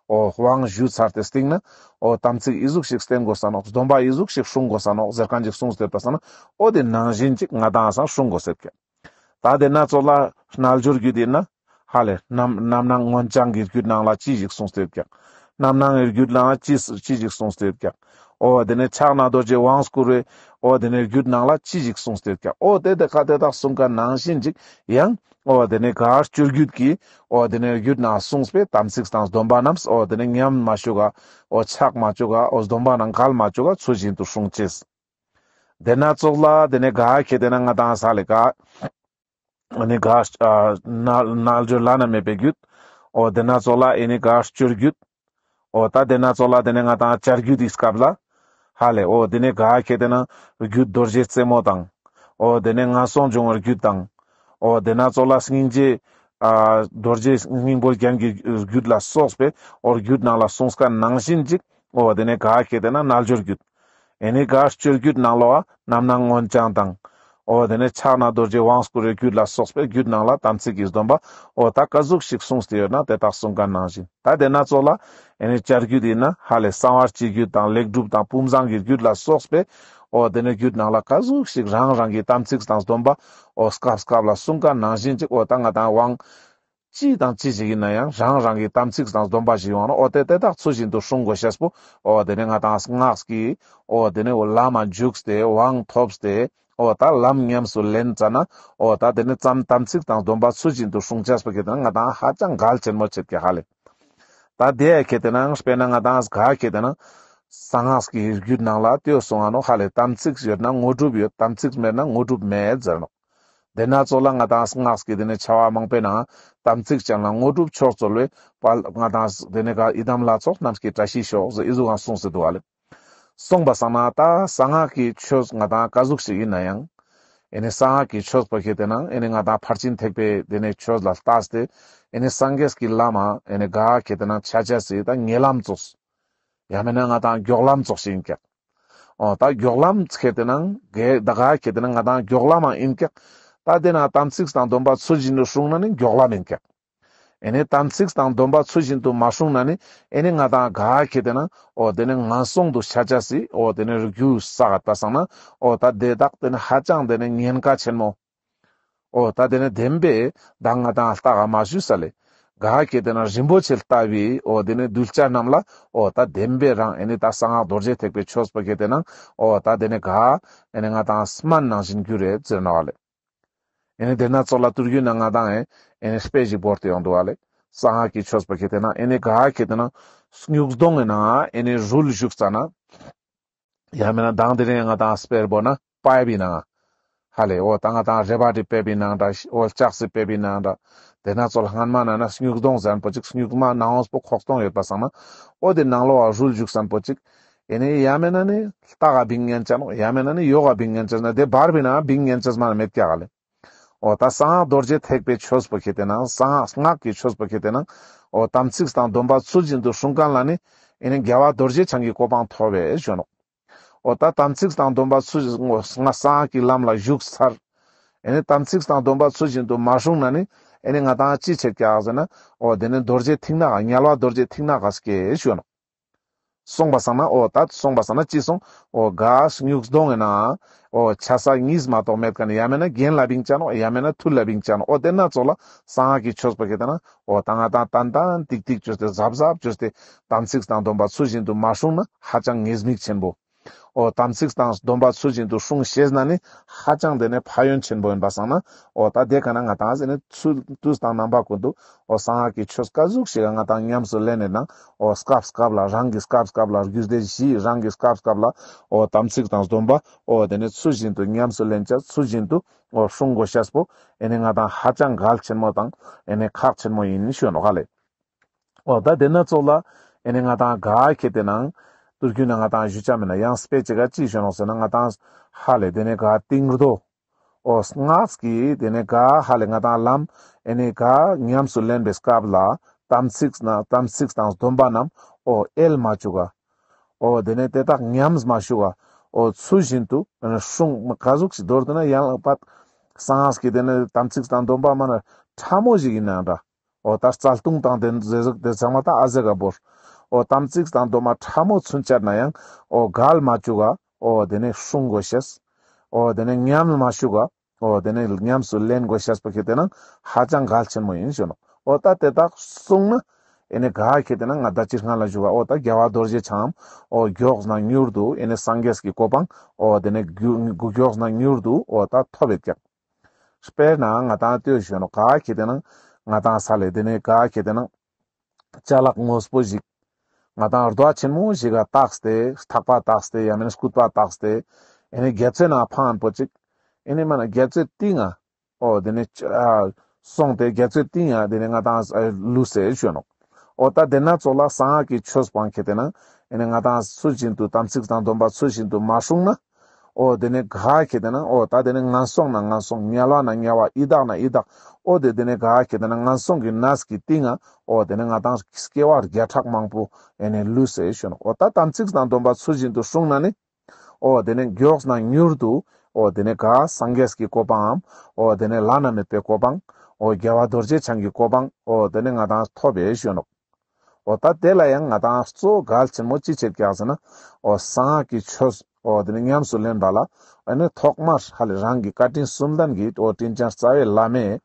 འོ་དབང་ཞུས་ཚར་ཏེ་སྟིང་ན་འོ་དམ་ཚིག་འི་ཟུག་ཞིག་བསྟེན་དགོས་ས་ནོག་སྡོམ་པ་འི་ཟུག་ཞིག་སྲུང་དགོས་ས་ནོག་ཟེར་ཁན་ཞིག་གསུངས་ཏེ་ཡོད་པ་སང་ན་འོ་དེ་ནང་བཞིན་ཅིག་ང་ཏང་སང་སྲུང་དགོས་ཟེར་ཀྱག་ད་དེ་ན་ཙོགས་ལ་རྣལ་འབྱོར་རྒྱུད་ཡིན་ན་ཧ་ལེ་རྣམ་རྣམ་སྣང་མངོན་བྱང་གི་རྒྱུད་ནང་ལ་ཅི་ཞིག་གསུངས་ཏེ་ཡོད་ཀྱག་རྣམ་སྣང་གི་རྒྱུད་ནང་ལ་ཅི་ཅི་ཞིག་གསུངས་ཏེ་ཡོད་ཀྱག་འོ་དེ་ནེ་ཕྱག་ན་རྡོ་རྗེ་དབང་བསྐུར་བའི་འོ་དེ་ནེ་རྒྱུད་ནང་ལ་ཅི་ཞིག་གསུངས་ཏེ་ཡོད་ཀྱག་འོ་དེ་དེ་ཁ་དེ་དག་གསུངས་ཁན་ནང་བཞིན་ཅིག་ཡང་འོ་དེ་ནེ་ག་སྤྱོད་རྒྱུད་ཀྱི་འོ་དེ་ནེ་རྒྱུད་ནང་གསུངས་པའི་དམ་ཚིག་དང་སྡོམ་པ་རྣམས་འོ་དེ་ནེ་ཉམས་མ་བཅུག་ག་འོ་ཆག་མ་བཅུག་ག་འོ་སྡོམ་པ་ནང་འགལ་མ་བཅུག་ག་ཚུལ་བཞིན་དུ་སྲུང་ཅེས། དེ་ན་ཙོགས་ལ་དེ་ནེ་ག་ཁེ་ཏེ་ན་ང་ཏང་ས་ལེ་ག་ཨེ་ནེ་ག་ཨ་རྣལ་རྣལ་འབྱོར་བླ་ན་མེད་པའི་རྒྱུད། འོ་དེ་ན་ཙོགས་ལ་ཨེ་ནེ་ག་སྤྱོད་རྒྱུད། འོ་ད་དེ་ན་ཙོགས་ལ་དེ་ནེ་ང་ཏང་བྱ་རྒྱུད་དེ་སྐབས་ལ་ཧ་ལེ། འོ་དེ་ནེ་ག་ཁེ་ཏེ་ན་རྒྱུད་རྡོ་རྗེ་རྩེ་མོ་དང་། འོ་དེ་ནེ་ངན་སོང་སྦྱོང་བའི་རྒྱུད་དང་། འོ་དེ་ན་ཙོགས་ལ་སྙིང་རྗེ་ཨ་རྡོ་རྗེ་སྙིང་པོ་རྒྱན་གྱི་རྒྱུད་ལ་སོགས་པའི་འོ་རྒྱུད་ནང་ལ་གསུངས་ཁན་ནང་བཞིན་ཅིག་འོ་དེ་ནེ་ག་ཁེ་ཏེ་ན་རྣལ་འབྱོར་རྒྱུད། ཨེ་ནི་ག་སྤྱོད་རྒྱུད་ནང་ལོ་ཨ་རྣམ་སྣང་མངོན་བྱང་དང་། འོ་དེ་ནས་ཕྱག་ན་རྡོ་རྗེ་དབང་བསྐུར་བའི་རྒྱུད་ལ་སོགས་པའི་རྒྱུད་ནང་ལ་དམ་ཚིག་གི་སྡོམ་པ་འོ་ད་ག་ཟུག་ཞིག་གསུངས་ཏེ་ཡོད་ན་དེ་དག་གསུང་མཁན་ནང་བཞིན། ད་དེ་ན་ཚོགས་ལ་ཨེ་ནི་བྱ་རྒྱུད་ཡིན་ན་ཧ་ལས་གསང་བ་སྤྱི་རྒྱུད་དང་ལེགས་གྲུབ་དང་དཔུང་བཟང་གི་རྒྱུད་ལ་སོགས་པའི་འོ་དེ་ནས་རྒྱུད་ནང་ལ་ག་ཟུག་ཞིག་རང་རང་གི་དམ་ཚིག་དང་སྡོམ་པ་འོ་སྐབས་སྐབས་ལ་གསུང་མཁན་ནང་བཞིན་ཅིག་འོ་ད་ང་དང་དབང་ཅི་དང་ཅི་ཞིག་ཡིན་ན་ཡང་རང་རང་གི་དམ་ཚིག་དང་སྡོམ་པ་ཞིག་ཡོང་ན་འོ་དེ་དེ་དག་ཚུལ་བཞིན་དུ་སྲུང་དགོས་ཤེས་པོ་འོ་དེ་ནས་ང་དང་སྔགས་ཀྱི་འོ་དེ་ནས་འོ་ལམ་མ་འཇུག་སྟེ་དབང་ཐོབ་སྟེ་འོ་ད་ལམ་ཉམས་སུ་ལེན་ཙ་ན་འོ་ད་དེ་ནས་ཙམ་དམ་ཚིག་དང་སྡོམ་པ་ཚུལ་བཞིན་དུ་སྲུང་ཅེས་པོ་ཁེ་དེ་ན་ང་དང་ཧ་ཅང་གལ་ཆེན་མོ་ཆེད་ཀྱི་ཧ་ལས། ད་དེ་ཡ་ཁེ་དེ་ན་དཔེར་ན་ང་དང་ག་ཁེ་དེ་ན་གསང་སྔགས་ཀྱི་རྒྱུད་ནང་ལ་ལྟོས་སོང་ང་ནོ་ཧ་ལས་དམ་ཚིག་ཡོད་ན་དངོས་གྲུབ་ཡོད། དམ་ཚིག་མེད་ན་དངོས་གྲུབ་མེད་ཟེར་ནོ། དེ་ན་ཚོགས་ལ་ང་དང་སྔགས་ཀྱི་དེ་ནས་བྱ་བ་མང་པོའི་ནང་དམ་ཚིག་ཅན་ལ་དངོས་གྲུབ་མཆོག་སྩོལ་བའི་དཔལ་ང་དང་དེ་ནས་ག་ཡི་དམ་ལྷ་ཚོགས་རྣམས་ཀྱི་བཀྲ་ཤིས་ཤོག་ཟེར་ཨི་ཟུག་གང་གསུངས་སེ་འདུག་ཨ་ལེ། གསུངས་པ་སང་ན་ད་གསང་སྔགས་ཀྱི་ཆོས་ང་དང་ག་ཟུག་ཞིག་ཡིན་ན་ཡང་ཨེ་ནི་གསང་སྔགས་ཀྱི་ཆོས་པོ་ཁེ་དེ་ན་ཨེ་ནི་ང་དང་ཕར་ཕྱིན་ཐེག་པའི་དེ་ནས་ཆོས་ལ་ལྟས་ཏེ་ཨེ་ནི་སངས་རྒྱས་ཀྱི་ལམ་མ་ཨེ་ནི་ག་ཁེ་དེ་ན་ཆ་ཆ་སི་ད་ཉེ་ལམ་ཙོགས། ཡང་མེད་ན་ང་དང་མགྱོགས་ལམ་ཙོགས་ཤིག་ཡིན་ཀྱག་འོ་ད་མགྱོགས་ལམ་ཁེ་དེ་ན་གེ་ད་ག་ཁེ་དེ་ན་ང་དང་མགྱོགས་ལམ་མ་ཡིན་ཀྱག་ད་དེ་ན་དམ་ཚིག་དང་སྡོམ་པ་ཚུལ་བཞིན་དུ་སྲུང་ན་ནི་མགྱོགས་ལམ་ཡིན་ཀྱག་ཨེ་ནི་དམ་ཚིག་དང་སྡོམ་པ་ཚུལ་བཞིན་དུ་མ་སྲུང་ན་ནི་ཨེ་ནི་ང་དང་ག་ཁེ་དེ་ན་འོ་དེ་ནི་ངན་སོང་དུ་ཆ་ཆ་སི་འོ་དེ་ནི་རྒྱུ་ས་ག་ད་སང་ན་འོ་ད་དེ་དག་དེ་ནི་ཧ་ཅང་དེ་ནི་ཉེན་ཁ་ཆེན་མོ། འོ་ད་དེ་ནི་བདེན་པའི་ད་ང་དང་ལྟ་ག་མ་ཞུས་ས་ལེ། ག་ཁེ་དེ་ན་རིན་པོ་ཆེ་ལྟ་བུའི་འོ་དེ་ནི་གདུལ་བྱ་རྣམས་ལ་འོ་ད་བདེན་པའི་རང་ཨེ་ནི་ད་གསང་སྔགས་རྡོ་རྗེ་ཐེག་པའི་ཆོས་པོ་ཁེ་དེ་ན་འོ་ད་དེ་ནི་ག་ཨེ་ནི་ང་དང་སྨན་ནང་བཞིན་རྒྱུ་རེད་ཟེར་ནོ་ཨ་ལེ། ཨེ་ནི་དེ་ན་ཚོགས་ལ་ཏུར་རྒྱུད་ན་ང་དང་ཨེ་ཨེ་ནི་དཔེ་ཞིག་བོར་ཏེ་ཡོང་འདུག་ཨ་ལེ། གསང་སྔགས་ཀྱི་ཆོས་པོ་ཁེ་དེ་ན་ཨེ་ནི་ག་ཁེ་དེ་ན་སྨྱུག་སྡོང་ངི་ནང་ཨེ་ནི་རུལ་ཞུགས་ཙ་ན། ཡང་མེད་ན་དང་དེ་རིང་ང་དང་དཔེར་བོ་ན་པའི་བི་ནང་ཧ་ལས་འོ་ད་ང་དང་རེ་བ་རི་པའི་བི་ནང་འདྲ་འོ་ལྕགས་སི་པའི་བི་ནང་འདྲ། དེ་ན་ཚོགས་ལ་སྔན་མ་ན་ན་སྨྱུག་སྡོང་ཟན་པོ་ཅིག་སྨྱུག་མ་ནང་འོང་པོ་ཁོག་སྟོང་ཡོད་པ་སང་ན་འོ་དེ་ནང་ལོགས་ལ་རུལ་ཞུགས་ཟན་པོ་ཅིག་ཨེ་ནི་ཡང་མེད་ན་ནི་ལྟག་ག་བིང་ཉན་ཅན་ནོ་ཡང་མེད་ན་ནི་ཡོག་ག་བིང་ཉན་ཅན་ན་དེ་བར་བི་ན་བིང་ཉན་ཅན་མ་ན་མེད་ཀྱག་ལེ། འོ་ད་གསང་སྔགས་རྡོ་རྗེ་ཐེག་པའི་ཆོས་པོ་ཁེ་དེ་ན་གསང་སྔགས་ཀྱི་ཆོས་པོ་ཁེ་དེ་ན་འོ་དམ་ཚིག་དང་སྡོམ་པ་ཚུལ་བཞིན་དུ་སྲུང་མཁན་ལ་ནི་ཨེ་ནི་རྒྱལ་བ་རྡོ་རྗེ་འཆང་གི་གོ་འཕང་ཐོབ་པའི་ཞུ་ནོ། འོ་ད་དམ་ཚིག་དང་སྡོམ་པ་ཚུལ་བཞིན་འོ་གསང་སྔགས་ཀྱི་ལམ་ལ་ཞུགས་ཚར། ཨེ་ནི་དམ་ཚིག་དང་སྡོམ་པ་ཚུལ་བཞིན་དུ་མ་སྲུང་ན་ནི་ཨེ་ནི་ང་དང་ཅི་ཆེད་ཀྱག་ཟེར་ན་འོ་དེ་ནི་རྡོ་རྗེ་ཐིག་ནག་དམྱལ་བ་རྡོ་རྗེ་ཐིག་ནག་ག་སྐྱེ་ཞུ་ནོ། སོང་པ་སང་ན་འོ་ད་སོང་པ་སང་ན་ཅི་སོང་འོ་ག་སྨྱུག་སྡོང་ངི་ནང་འོ་ཆ་ས་གཉིས་མ་གཏོགས་མེད་མཁན་ཡང་མེད་ན་གྱེན་ལ་བིང་ཅན་ནོ་ཡང་མེད་ན་ཐུར་ལ་བིང་ཅན་ནོ། འོ་དེ་ན་ཚོགས་ལ་གསང་སྔགས་ཀྱི་ཆོས་པོ་ཁེ་དེ་ན་འོ་ད་ང་དང་ཏན་ཏན་ཏིག་ཏིག་བཅོས་ཏེ་གཟབ་གཟབ་བཅོས་ཏེ་དམ་ཚིག་དང་སྡོམ་པ་ཚུལ་བཞིན་དུ་མ་སྲུང་ན་ཧ་ཅང་ཉེས་དམིགས་ཆེན་པོ། འོ་དམ་ཚིག་དང་སྡོམ་པ་ཚུལ་བཞིན་དུ་སྲུང་ཤེས་ན་ནི་ཧ་ཅང་དེ་ནི་ཕན་ཡོན་ཆེན་པོ་ཡིན་པ་སང་ན་འོ་ད་དེ་ག་ན་ང་དང་ཟེར་ནི་ཚུལ་དུས་དང་རྣམ་པ་ཀུན་ཏུ་འོ་གསང་སྔགས་ཀྱི་ཆོས་ག་ཟུག་ཞིག་ང་དང་ཉམས་སུ་ལེན་ནི་ནང་འོ་སྐབས་སྐབས་ལ་རང་གི་སྐབས་སྐབས་ལ་རྒྱུད་སྡེ་བཞི་རང་གི་སྐབས་སྐབས་ལ་འོ་དམ་ཚིག་དང་སྡོམ་པ་འོ་དེ་ནི་ཚུལ་བཞིན་དུ་ཉམས་སུ་ལེན་ཅ་ཚུལ་བཞིན་དུ་འོ་སྲུང་དགོས་ཤེས་པོ་ཨེ་ནི་ང་དང་ཧ་ཅང་གལ་ཆེན་མོ་དང་ཨེ་ནི་ཁག་ཆེན་མོ་ཡིན་ཞུ་ནོ་ཧ་ལེ། འོ་ད་དེ་ན་ཚོགས་ལ་ཨེ་ནི་ང་དང་ག་ཁེ་དེ་ནང་ཏུར་རྒྱུད་ན་ང་དང་ཞུ་ཆ་མེད་ན་ཡང་དཔེ་ཅིག་ག་ཅི་ཞུ་ནོ་ཟེར་ན་ང་དང་ཧ་ལས་དེ་ནི་ག་ཏིང་རྡོ། འོ་སྔགས་ཀྱི་དེ་ནི་ག་ཧ་ལས་ང་དང་ལམ་ཨེ་ནི་ག་ཉམས་སུ་ལེན་པའི་སྐབས་ལ་དམ་ཚིག་ན་དམ་ཚིག་དང་སྡོམ་པ་རྣམས་འོ་ཨེལ་མ་བཅུག་ག་འོ་དེ་ནི་དེ་དག་ཉམས་མ་བཅུག་ག་འོ་ཚུལ་བཞིན་དུ་སྲུང་ག་ཟུག་ཅིག་མདོར་བསྡུ་ན་ཡང་ལག་པ་གསང་སྔགས་ཀྱི་དེ་ནི་དམ་ཚིག་དང་སྡོམ་པ་མ་ན་ཕྲ་མོ་ཞིག་ཡིན་ན་འདྲ། འོ་ད་རྩ་ལྟུང་དང་དེ་ཟེར་ཟུག་དེ་ཚང་མ་ད་ཨ་ཟེ་ག་བོར། འོ་དམ་ཚིག་དང་སྡོམ་པ་ཕྲ་མོ་ཚུན་ཆད་ན་ཡང་འོ་འགལ་མ་བཅུག་ག་འོ་དེ་ནི་སྲུང་དགོས་ཤེས། འོ་དེ་ནི་ཉམས་མ་བཅུག་ག་འོ་དེ་ནི་ཉམས་སུ་ལེན་དགོས་ཤེས་པོ་ཁེ་དེ་ན་ཧ་ཅང་གལ་ཆེན་མོ་ཡིན་ཞུ་ནོ། འོ་ད་དེ་དག་སྲུང་ན་ཨེ་ནི་ག་ཁེ་དེ་ན་ང་ད་ཅི་སྔ་ལ་ཞུ་བ་འོ་ད་རྒྱལ་བ་རྡོ་རྗེ་འཆང་འོ་མགྱོགས་ན་མྱུར་དུ་ཨེ་ནི་སངས་རྒྱས་ཀྱི་གོ་འཕང་འོ་དེ་ནི་མགྱོགས་ན་མྱུར་དུ་འོ་ད་ཐོབ་ཡོད་ཀྱག་དཔེར་ན་ང་དང་ལྟོས་ཞུ་ནོ་ག་ཁེ་དེ་ན་ང་དང་ས་ལེ་དེ་ནི་ག་ཁེ་དེ་ན་ཅ་ལག་དངོས་པོ་ཞིག་ང་དང་རྡོ་ཆེན་མོ་ཞིག་ག་བཏགས་ཏེ་ཐག་པ་བཏགས་ཏེ་ཡང་མིན་སྐུད་པ་བཏགས་ཏེ་ཨེ་ནི་རྒྱ་མཚོའི་ནང་འཕངས་པོ་ཅིག་ཨེ་ནི་མ་ན་རྒྱ་མཚོའི་གཏིང་ང་འོ་དེ་ནི་ཨ་སོང་སྟེ་རྒྱ་མཚོའི་གཏིང་ང་དེ་ནི་ང་དང་ལུས་སེ་ཞུ་ནོ། འོ་ད་དེ་ན་ཚོགས་ལ་གསང་སྔགས་ཀྱི་ཆོས་སྤང་ཁེ་དེ་ན་ཨེ་ནི་ང་དང་ཚུལ་བཞིན་དུ་དམ་ཚིག་དང་སྡོམ་པ་ཚུལ་བཞིན་དུ་མ་སྲུང་ན། འོ་དེ་ནི་ག་ཁེ་དེ་ན་འོ་ད་དེ་ནི་ངན་སོང་ན་ངན་སོང་དམྱལ་བ་ན་དམྱལ་བ་ཡི་དྭགས་ན་ཡི་དྭགས་འོ་དེ་དེ་ནི་ག་ཁེ་དེ་ན་ངན་སོང་གི་གནས་ཀྱི་གཏིང་ང་འོ་དེ་ནི་ང་དང་སྐྱེ་བ་བརྒྱ་ཕྲག་མང་པོ་ཨེ་ནི་ལུས་སེ་ཞུ་ནོ། འོ་ད་དམ་ཚིག་དང་སྡོམ་པ་ཚུལ་བཞིན་དུ་སྲུང་ན་ནི་ འོ་དེ་ནེ་མགྱོགས་ན་མྱུར་དུ་འོ་དེ་ནེ་ག་སངས་རྒྱས་ཀྱི་གོ་འཕང་འམ་འོ་དེ་ནེ་བླ་ན་མེད་པའི་གོ་འཕང་འོ་རྒྱལ་བ་རྡོ་རྗེ་འཆང་གི་གོ་འཕང་འོ་དེ་ནེ་ང་དང་ཐོབ་པའི་ཞུ་ནོག། འོ་ད་དེ་ལ་ཡང་ང་དང་གཙོ་གལ་ཆེན་མོ་ཅི་ཆེད་ཀྱག་ཟེར་ན། འོ་གསང་སྔགས་ཀྱི་ཆོས་འོ་དེ་ནེ་ཉམས་སུ་ལེན་པ་ལ་ཨ་ནི་ཐོག་མར་ཧ་ལེ་རང་གི་བཀའ་དྲིན་གསུམ་ལྡན་གྱི་འོ་དྲིན་ཅན་རྩ་བའི་བླ་མས་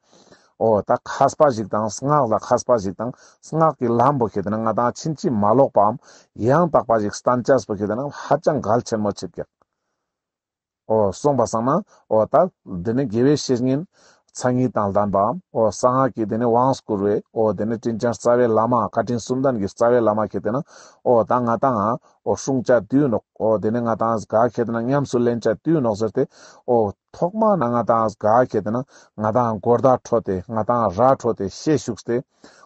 འོ་ད་མཁས་པ་ཞིག་དང་སྔགས་ལ་མཁས་པ་ཞིག་དང་སྔགས་ཀྱི་ལམ་པོ་ཁེ་ཏེ་ན་ང་དང་ཕྱིན་ཅི་མ་ལོག་པའམ་ཡང་དག་པ་ཞིག་བསྟན་ཅེས་པོ་ཁེ་ཏེ་ན་ཧ་ཅང་གལ་ཆེན་མོ་ཆེད་ཀྱག། འོ་སོང་པ་སང་ན་འོ་ད་དེ་ནེ་དགེ་བའི་བཤེས་གཉེན་མཚན་ཉིད་དང་ལྡན་པའམ་འོ་གསང་སྔགས་ཀྱི་དེ་ནེ་དབང་བསྐུར་བའི་འོ་དེ་ནེ་དྲིན་ཅན་རྩ་བའི་བླ་མ་བཀའ་དྲིན་གསུམ་ལྡན་གྱི་རྩ་བའི་བླ་མ་ཁེ་ཏེ་ན་འོ་ད་ང་དང་འོ་སྲུང་ཅེས་དུས་ནོག། འོ་དེ་ནེ་ང་དང་ག་ཁེ་ཏེ་ན་ཉམས་སུ་ལེན་ཅེས་དུས་ནོག་ཟེར་ཏེ་འོ་ཐོག་མ་ན་ང་དང་ག་ཁེ་ཏེ་ན་ང་དང་གོ་བརྡ་འཕྲོད་དེ་ང་དང་ར་འཕྲོད་དེ་ཤེས་ཞུགས་ཏེ་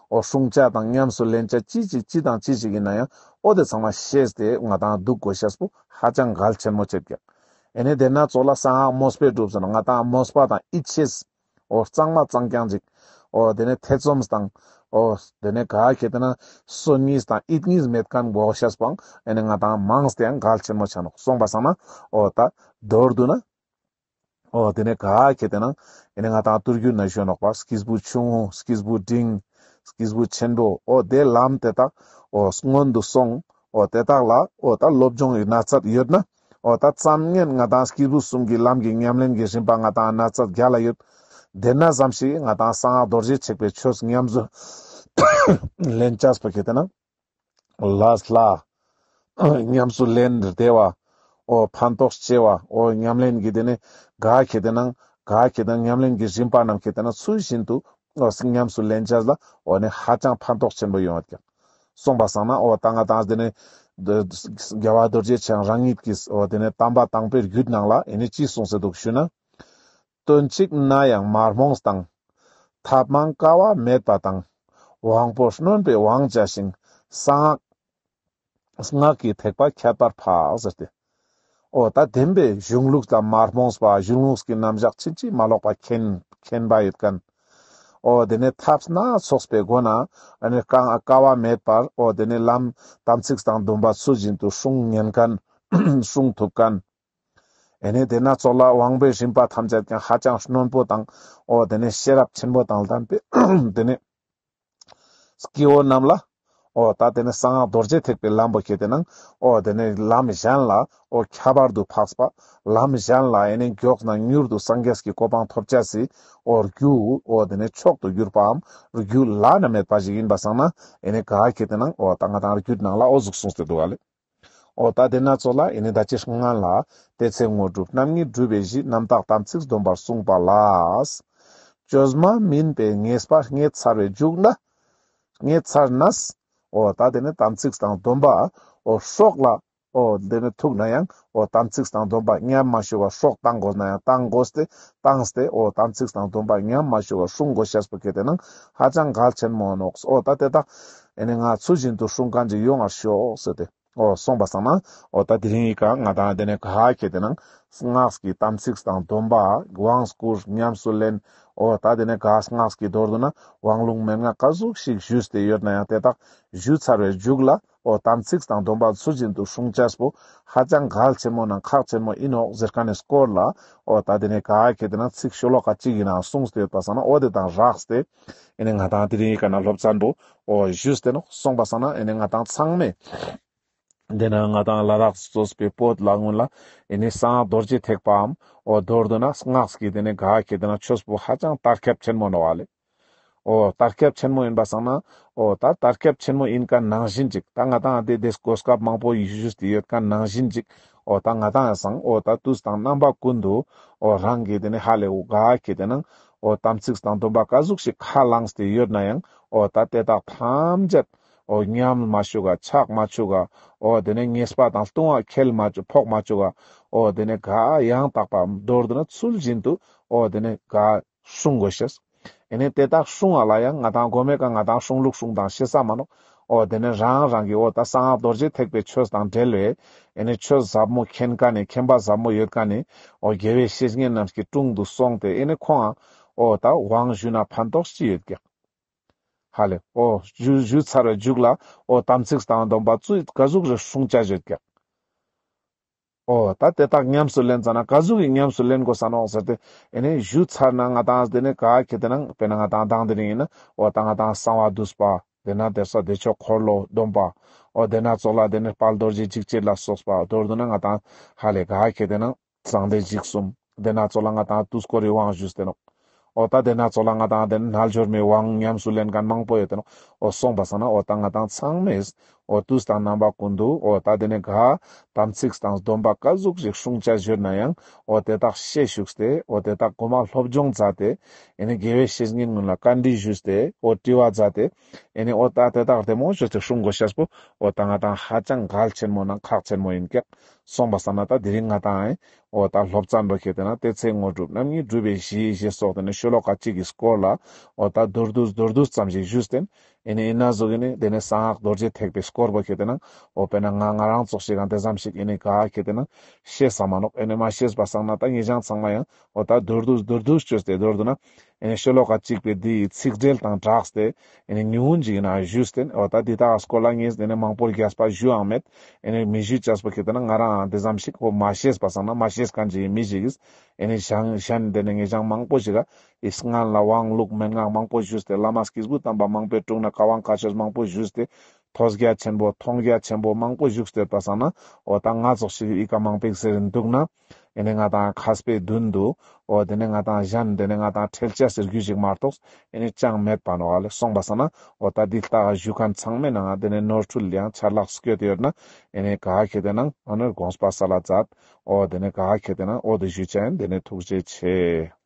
འོ་སྲུང་ཅེས་དང་ཉམས་སུ་ལེན་ཅེས་ཅི་ཅིག་ཅི་དང་ཅི་ཅིག་ཡིན་ན་ཡང་འོ་དེ་ཚང་མ་ཤེས་ཏེ་ང་དང་འདུག་དགོས་ཤེས་པོ་ཧ་ཅང་གལ་ཆེན་མོ་ཆེད་ཀྱག། ཨེ་ནེ་དེ་ན་ཙོགས་ལ་གསང་སྔགས་མོས་པས་སྒྲུབ་ཟེར་ན་ང་དང་མོས་པ་དང་ཡིད་ཆེས་འོ་གཙང་མ་གཙང་རྐྱང་ཅིག་འོ་དེ་ནེ་ཐེ་ཚོམ་དང་འོ་དེ་ནེ་ག་ཁེ་ཏེ་ན་སོ་གཉིས་དང་ཡིད་གཉིས་མེད་མཁན་དགོས་ཤེས་པོའང་ཨེ་ནེ་ང་དང་མངས་ཏེ་ཡང་གལ་ཆེན་མོ་ཆ་ནོག། སོང་པ་སང་ན་འོ་ད་མདོར་བསྡུ་ན། འོ་དེ་ནེ་ག་ཁེ་ཏེ་ན་ཨེ་ནེ་ང་དང་ཐུར་རྒྱུད་ན་ཞུ་ནོག་པ་སྐྱེས་བུ་ཆུང་ངུ་སྐྱེས་བུ་འབྲིང་སྐྱེས་བུ་ཆེན་པོ་འོ་དེ་ལམ་དེ་དག་འོ་སྔོན་དུ་སོང་འོ་དེ་དག་ལ་འོ་ད་སློབ་སྦྱོང་གི་ན་ཚད་ཡོད་ན་འོ་ད་ཙམ་ངན་ང་དང་སྐྱེས་བུ་གསུམ་གྱི་ལམ་གྱི་ཉམས་ལེན་གྱི་རིམ་པ་ང་དང་ན་ཚད་རྒྱལ་ལ་ཡོད། དེ་ན་ཙམ་ཞིག་ང་དང་གསང་སྔགས་རྡོ་རྗེ་ཐེག་པའི་ཆོས་ཉམས་སུ་ལེན་ཅེས་པོ་ཁེ་ཏེ་ན། ལས་སླ། ཉམས་སུ་ལེན་བདེ་བ། འོ་ཕན་ཐོགས་ཆེ་བ། འོ་ཉམས་ལེན་གྱི་དེ་ནེ་ག་ཁེ་ཏེ་ན་ག་ཁེ་ཏེ་ན་ཉམས་ལེན་གྱི་རིམ་པ་རྣམས་ཁེ་ཏེ་ན་ཚུལ་བཞིན་དུ་འོ་ཉམས་སུ་ལེན་ཅེས་ལ་འོ་ནི་ཧ་ཅང་ཕན་ཐོགས་ཆེན་པོ་ཡོང་བ་ཀྱག། སོང་པ་སང་ན་འོ་ད་ང་དང་དེ་ནེ་རྒྱལ་བ་རྡོ་རྗེ་འཆང་རང་ཉིད་ཀྱིས་འོ་དེ་ནེ་དམ་པ་དང་པོའི་རྒྱུད་ནང་ལ་ཨེ་ནེ་ཅི་གསུངས་སེ་འདུག་ཞུ་ན། དོན་གཅིག་ན་ཡང་མ་རྨོངས་དང་། ཐབས་མང་དཀའ་བ་མེད་པ་དང་། དབང་པོ་རྣོན་པོས་དབང་བྱ་ཞིང་། གསང་སྔགས་སྔགས་ཀྱི་ཐེག་པ་ཁྱད་པར་འཕགས་ཟེར་ཏེ། འོ་ད་བདེན་པའི་གཞུང་ལུགས་དང་མ་རྨོངས་པ་གཞུང་ལུགས་ཀྱི་རྣམ་གཞག་ཕྱིན་ཅི་མ་ལོག་པ་མཁྱེན་མཁྱེན་པ་ཡོད་མཁན། འོ་དེ་ནེ་ཐབས་སྣ་ཚོགས་པའི་སྒོ་ནེ་ཨ་ནི་དཀའ་དཀའ་བ་མེད་པར་འོ་དེ་ནེ་ལམ་དམ་ཚིག་དང་སྡོམ་པ་ཚུལ་བཞིན་དུ་སྲུང་ཉན་མཁན་སྲུང་ཐུབ་མཁན། ཨེ་ནེ་དེ་ན་ཙོགས་ལ་དབང་པོའི་རིམ་པ་ཐམས་ཅད་ཀྱང་ཧ་ཅང་རྣོན་པོ་དང་འོ་དེ་ནེ་ཤེས་རབ་ཆེན་པོ་དང་ལྡན་པའི་དེ་ནེ་སྐྱེ་བོ་རྣམས་ལ་འོ་ད་དེ་ནེ་གསང་སྔགས་རྡོ་རྗེ་ཐེག་པའི་ལམ་པོ་ཁེ་ཏེ་ན་འོ་དེ་ནེ་ལམ་གཞན་ལ་འོ་ཁྱད་པར་དུ་འཕགས་པ་ལམ་གཞན་ལ་ཨེ་ནེ་མགྱོགས་ན་མྱུར་དུ་སངས་རྒྱས་ཀྱི་གོ་འཕང་ཐོབ་ཅེས་སི་འོ་རྒྱུ་འོ་དེ་ནེ་མཆོག་ཏུ་གྱུར་པའམ་རྒྱུ་བླ་ན་མེད་པ་ཞིག་ཡིན་པ་སང་ན་ཨེ་ནེ་ག་ཁེ་ཏེ་ན་འོ་ད་ང་དང་རྒྱུད་ནང་ལ་འོ་ཟུག་གསུངས་ཏེ་འདུག་ག་ལེ། འོ་ད་དེ་ན་ཙོགས་ལ་ཨེ་ནེ་ད་ཅི་སྔན་ལ་དེ་ཚེ་དངོས་གྲུབ་རྣམ་གཉིས་སྒྲུབ་པའི་གཞི་རྣམ་དག་དམ་ཚིག་སྡོམ་པར་གསུངས་པ་ལ། བཅོས་མ་མིན་པའི་ངེས་པ་རྙེད་ཚར་བའི་མཇུག་ན། རྙེད་ཚར་ནས། འོ་ད་དེ་ནེ་དམ་ཚིག་དང་སྡོམ་པ་འོ་སྲོག་ལ་འོ་དེ་ནེ་ཐུག་ན་ཡང་འོ་དམ་ཚིག་དང་སྡོམ་པ་ཉམས་མ་བཅུག་པ་སྲོག་བཏང་དགོས་ན་ཡང་བཏང་དགོས་ཏེ་བཏང་སྟེ་འོ་དམ་ཚིག་དང་སྡོམ་པ་ཉམས་མ་བཅུག་པ་སྲུང་དགོས་ཤེས་པོ་ཁེ་ཏེ་ན་ཧ་ཅང་གལ་ཆེན་མོ་ནོག། འོ་ད་དེ་དག་ཨེ་ནེ་ང་ཚུལ་བཞིན་དུ་སྲུང་མཁན་ཅིག་ཡོང་བར་ཤོག་ཟེར་ཏེ། འོ་སོང་པ་སང་ན་འོ་ད་དེ་རིང་ངི་ཀ་ང་དང་དེ་ནེ་ག་ཁེ་ཏེ་ན་སྔགས་ཀྱི་དམ་ཚིག་དང་སྡོམ་པ་དབང་བསྐུར་ཉམས་སུ་ལེན། འོ་ད་དེ་ནེ་ག་སྔགས་ཀྱི་མདོར་བསྡུ་ན་དབང་ལུང་མན་ངག་ག་ཟུག་ཞིག་ཞུས་ཏེ་ཡོད་ན་ཡང་དེ་དག་ཞུས་ཚར་བའི་མཇུག་ལ་འོ་དམ་ཚིག་དང་སྡོམ་པ་ཚུལ་བཞིན་དུ་སྲུང་ཅེས་པོ་ཧ་ཅང་གལ་ཆེན་མོ་ནང་ཁག་ཆེན་མོ་ཡིན་ནོག་ཟེར་མཁན་ནི་སྐོར་ལ་འོ་ད་དེ་ནེ་ག་ཁེ་ཏེ་ན་ཚིག་ཤོ་ལོ་ཀ་གཅིག་ཡིན་ནའང་གསུངས་ཏེ་ཡོད་པ་སང་ན་འོ་དེ་དང་རགས་ཏེ་ཨེ་ནེ་ང་དང་དེ་རིང་ངི་ཀ་ན་སློབ་ཚན་པོ་འོ་ཞུས་ཏེ་ནོག། སོང་པ་སང་ན་ཨེ་ནེ་ང་དང་ཚང་མས་དེ་ན་ང་དང་ལ་དྭགས་གཙོས་པའི་བོད་ལ་སྔོན་ལ་ཨེ་ནེ་གསང་སྔགས་རྡོ་རྗེ་ཐེག་པའམ་འོ་མདོར་བསྡུ་ན་སྔགས་ཀྱི་དེ་ནེ་ག་ཁེ་ཏེ་ན་ཆོས་པོ་ཧ་ཅང་དར་ཁྱབ་ཆེན་མོ་ནོག་པ་ལེ། འོ་དར་ཁྱབ་ཆེན་མོ་ཡིན་པ་སང་ན་འོ་ད་དར་ཁྱབ་ཆེན་མོ་ཡིན་མཁན་ནང་བཞིན་ཅིག་ད་ང་དང་དེ་དེ་གོ་སྐབས་མང་པོ་ཞུས་ཏེ་ཡོད་མཁན་ནང་བཞིན་ཅིག་འོ་ད་ང་དང་ཡང་སང་འོ་ད་དུས་དང་རྣམ་པ་ཀུན་ཏུ་འོ་རང་གི་དེ་ནེ་ཧ་ལས་འོ་ག་ཁེ་ཏེ་ན་འོ་དམ་ཚིག་དང་སྡོམ་པ་ག་ཟུག་ཞིག་ཁས་བླངས་ཏེ་ཡོད་ན་ཡང་འོ་ད་དེ་དག་ཐམས་ཅད་འོ་ཉམས་མ་བཅུག་ག་ཆག་མ་བཅུག་ག་འོ་དེ་ནེ་ཉེས་པ་དང་ལྟུང་བ་ཁེལ་མ་བཅུག་ཕོག་མ་བཅུག་ག་འོ་དེ་ནེ་ག་ཡང་དག་པ་མདོར་བསྡུ་ན་ཚུལ་བཞིན་དུ་འོ་དེ་ནེ་ག་སྲུང་དགོས་ཤེས། ཨེ་ནེ་དེ་དག་སྲུང་བ་ལ་ཡང་ང་དང་གོ་མེ་ཀ་ང་དང་སྲུང་ལུགས་སྲུང་དང་ཤེས་ས་མ་ནོག། འོ་དེ་ནེ་རང་རང་གི་འོ་ད་གསང་སྔགས་རྡོ་རྗེ་ཐེག་པའི་ཆོས་དང་འབྲེལ་བའི་ཨེ་ནེ་ཆོས་ཟབ་མོ་མཁྱེན་མཁན་ནི་མཁྱེན་པ་ཟབ་མོ་ཡོད་མཁན་ནི་འོ་དགེ་བའི་བཤེས་གཉེན་རྣམས་ཀྱི་དྲུང་དུ་སོང་སྟེ་ཨེ་ནེ་ཁོང་ང་འོ་ད་དབང་ཞུས་ན་ཕན་ཐོགས་ཅི་ཡོད་ཀྱག། ཧ་ལས་འོ་ཞུ་ཞུས་ཚར་བའི་མཇུག་ལ་འོ་དམ་ཚིག་དང་སྡོམ་པ་ཚུལ་ག་ཟུག་རེ་སྲུང་ཅེས་ཡོད་ཀྱག། འོ་ད་དེ་དག་ཉམས་སུ་ལེན་ཙ་ན་ག་ཟུག་གི་ཉམས་སུ་ལེན་དགོས་ས་ནོག་ཟེར་ཏེ། ཨེ་ནེ་ཞུ་ཚར་ན་ང་ཏང་དེ་ནེ་ག་ཁེ་ཏེ་ན་དཔེར་ན་ང་ཏང་དང་དེ་རིང་ཡིན་ན་འོ་ད་ང་ཏང་གསང་བ་འདུས་པ། དེ་ན་དེར་ས་བདེ་མཆོག་འཁོར་ལོ་སྡོམ་པ། འོ་དེ་ན་ཙོགས་ལ་དེ་ནེ་དཔལ་རྡོ་རྗེ་འཇིགས་བྱེད་ལ་སོགས་པ་མདོར་བསྡུ་ན་ང་ཏང་ཧ་ལས་ག་ཁེ་ཏེ་ན་གསང་བདེ་འཇིགས་གསུམ། དེ་ན་ཙོགས་ལ་ང་ཏང་དུས་འཁོར་རི་དབང་ཞུས་ཏེ་ནོག་འོ་ད་དེ་ན་ཙོགས་ལ་ང་ཏང་དེ་ནེ་རྣལ་འབྱོར་མའི་དབང་ཉམས་སུ་ལེན་མཁན་མང་པོ་ཡོད་དེ་ནོག་འོ་སོང་པ་སང་ན་འོ་ད་ང་ཏང་ཚང་མས་འོ་དུས་དང་རྣམ་པ་ཀུན་ཏུ་འོ་ད་དེ་ནེ་ག་དམ་ཚིག་དང་སྡོམ་པ་ག་ཟུག་ཞིག་སྲུང་བྱ་ཞུས་ན་ཡང་འོ་དེ་དག་ཤེས་བཅུག་སྟེ། འོ་དེ་དག་གོ་མ་སློབ་སྦྱོང་མཛད་དེ། ཨེ་ནེ་དགེ་བའི་བཤེས་གཉེན་ཀུན་ལ་བཀའ་འདྲི་ཞུས་ཏེ། འོ་དྲི་བ་མཛད་དེ། ཨེ་ནེ་འོ་ད་དེ་དག་བདེ་མོ་ཞུས་ཏེ་སྲུང་དགོས་ཤེས་པོ་འོ་ད་ང་ཏང་ཧ་ཅང་གལ་ཆེན་མོ་ནང་ཁག་ཆེན་མོ་ཡིན་ཀྱག་སོང་པ་སང་ན་ད་དེ་རིང་ང་ཏང་ཨེ་འོ་ད་སློབ་ཚན་པོ་ཁེ་ཏེ་ན་དེ་ཚེ་དངོས་གྲུབ་རྣམ་གཉིས་སྒྲུབ་པའི་གཞི་ཞེས་སོགས་དེ་ནེ་ཤོ་ལོ་ཀ་གཅིག་གི་སྐོར་ལ་འོ་ད་མདོར་བསྡུས་མདོར་བསྡུས་ཙམ་ཞིག་ཞུས་ཏེ། ཨེ་ནེ་ཨི་ན་ཟུག་ཨེ་ནེ་དེ་ནེ་གསང་སྔགས་རྡོ་རྗེ་ཐེག་པའི་སྐོར་པོ་ཁེ་ཏེ་ན་འོ་དཔེར་ན་ང་ང་རང་ཙོགས་ཤིག་གང་དེ་ཙམ་ཞིག་ཨེ་ནེ་ག་ཁེ་ཏེ་ན་ཤེས་ས་མ་ནོག་ཨེ་ནེ་མ་ཤེས་པ་སང་ན་ད་ངེད་ཅག་ཚང་མ་ཡང་འོ་ད་མདོར་བསྡུས་མདོར་བསྡུས་བཅོས་ཏེ་མདོར་བསྡུ་ན། ཨེ་ནེ་ཤོ་ལོ་ཀ་གཅིག་པའི་དེའི་ཚིག་འགྲེལ་དང་སྦྲགས་ཏེ། ཨེ་ནེ་ཉུང་ངུན་ཞིག་ཡིན་ན་ཞུས་ཏེ། འོ་ད་འདི་དག་སྐོར་ལ་ངས་དེ་ནེ་མང་པོ་རྒྱས་པ་ཞུའང་མེད། ཨེ་ནེ་མི་ཞུ་ཅེས་པོ་ཁེ་ཏེ་ན་ང་རང་དེ་ཙམ་ཞིག་འོ་མ་ཤེས་པ་སང་ན་མ་ཤེས་མཁན་ཅིག་གི་མི་ཞིག་གིས། ཨེ་ནེ་གཞན་གཞན་དེ་ནེ་ངེད་ཅག་མང་པོ་ཞིག་ག་ཨི་སྔན་ལ་དབང་ལུང་མན་ངག་མང་པོ་ཞུས་ཏེ། བླ་མ་སྐྱེས་བུ་དམ་པ་མང་པོའི་དྲུང་ན་བཀའ་དབང་བཀའ་ཆོས་མང་པོ་ཞུས་ཏེ། ཐོས་རྒྱ་ཆེན་པོ་མཐོང་རྒྱ་ཆེན་པོ་མང་པོ་བཞུགས་ཏེ་ཡོད་པ་སང་ན། འོ་ད་ང་ཙོགས་ཤིག་ཨི་ཀ་མང་པོ་ཟེར་འདུག་ན། ཨེ་ནེ་ང་ཏང་མཁས་པའི་མདུན་དུ། འོ་དེ་ནེ་ང་ཏང་གཞན་དེ་ནེ་ང་ཏང་ཁྲེལ་ཆ་ཟེར་རྒྱུ་ཞིག་མ་གཏོགས་ཨེ་ནེ་ཅང་མེད་པ་ནོག་ལེ། སོང་པ་སང་ན་འོ་ད་འདི་ལྟ་ག་ཞུ་མཁན་ཚང་མའི་ནང་ང་དེ་ནེ་ནོར་འཁྲུལ་ཡང་ཆ་ལག་སྐྱོད་དེ་ཡོད་ན། ཨེ་ནེ་ག་ཁེ་ཏེ་ན་ཨ་ནེ་དགོངས་པ་སལ་ལ་མཛད། འོ་དེ་ནེ་ག་ཁེ་ཏེ་ན་འོ་དེ་ཞུ་ཅེས་ཡིན། དེ་ནེ་ཐུགས་རྗེ་ཆེ།